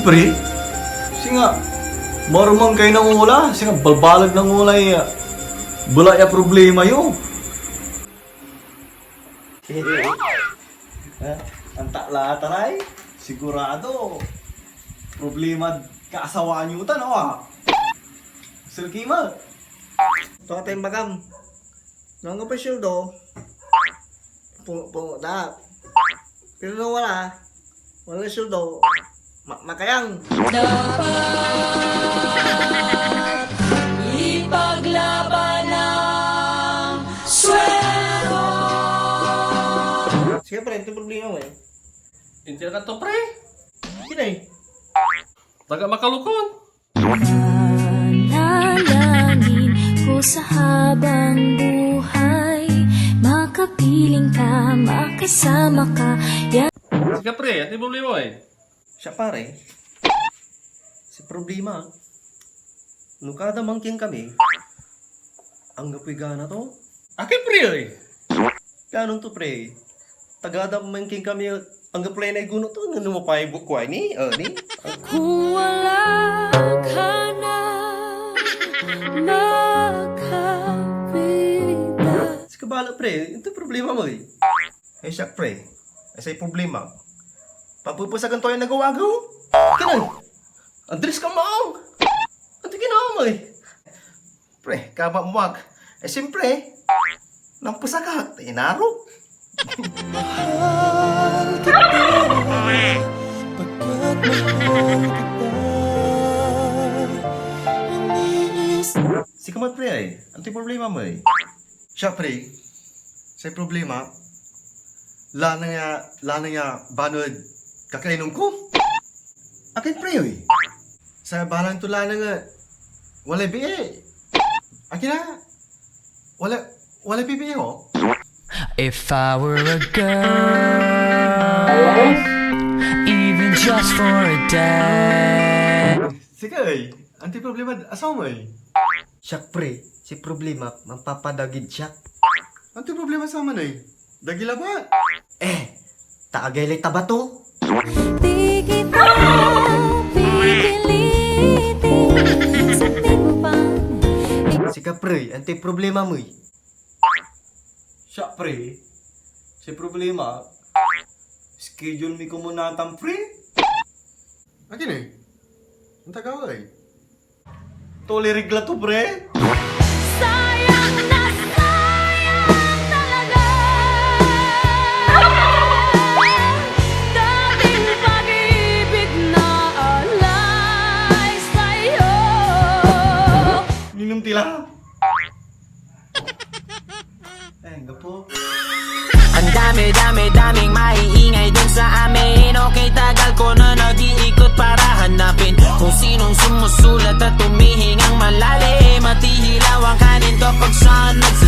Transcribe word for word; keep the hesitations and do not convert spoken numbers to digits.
Pre, singa, marumang kay nangula, singa balbaleg nangulay, ah, bala ya problema yo. Ah, antak la, taray. Sigurado. Problema kaasawaan yo tan, awa. Sir Kima. Tua tay bagam. No anggapoy sueldo, pungo-pungo da. Pero no wala, wala sueldo, ma-, makayang. Dapat ipaglaban ang sweldo. Sige, pre, ito problema mo eh. Intier ka to, pre? Sige na eh. Taga Makalukon. Panalangin ko sa habang buhay, makapiling ka, makasama ka, yan. Sige, pre, ano yung problema mo eh? Siya, pare. Si problema, no kada mangking kami, anggapoy gana to. Akin, pre, oy? Pianon to, pre? Tagada mangking kami, anggapo lay naiguno to, no, no mapay bukway ni, ah, ni? Kung wala ka na nakapita. Sige bala, pre, ito problema mo eh. Ay, siak, pre. Ay, say problema. Papepesagan to ay nagawa-gaw. Kano? Andres ka maong. Ano ginawa mo eh? Pre, kaba mo ak. Eh, siyempre, nampesak ak, ta inarok. Mahal kita, pagkat mahal kita. Iniis- Sika met, pre, ay. Antoy problema mo, ay? Siya, pre, say problema, lanang ya, lanang ya banod kakainom ko. Akin, pre, oy. Sa balang to lanang, ah, walay bii. Akin a, wala, walay bii, ho? If I were a girl, even just for a day. Sika, oy. Antoy problema, asawa mo, oy? Siak, pre, say problema, manpapadagid siak. Antoy problema saman, oy? Dagila ba? Eh, ta agay lay taba to. Di kita pipilitin, sundin mo pa. Sika, pre, antoy problema mo, eh? Siak, pre, say problema, schedule mi komun natan, pre. Akin, eh? Ang tagawa, eh? Tuli regla to, pre. Sayang na sayang talaga. Dating pag-ibig na alay sa'yo. Ninom tila. Ay, gapo. Ang dami-dami-daming maiingay dun sa amin. Okay, tagal ko na nag-iikot para hanapin kung sinong sumusulat at humihingang malalim. At hihilaw ang kanin to pag saan nagsa-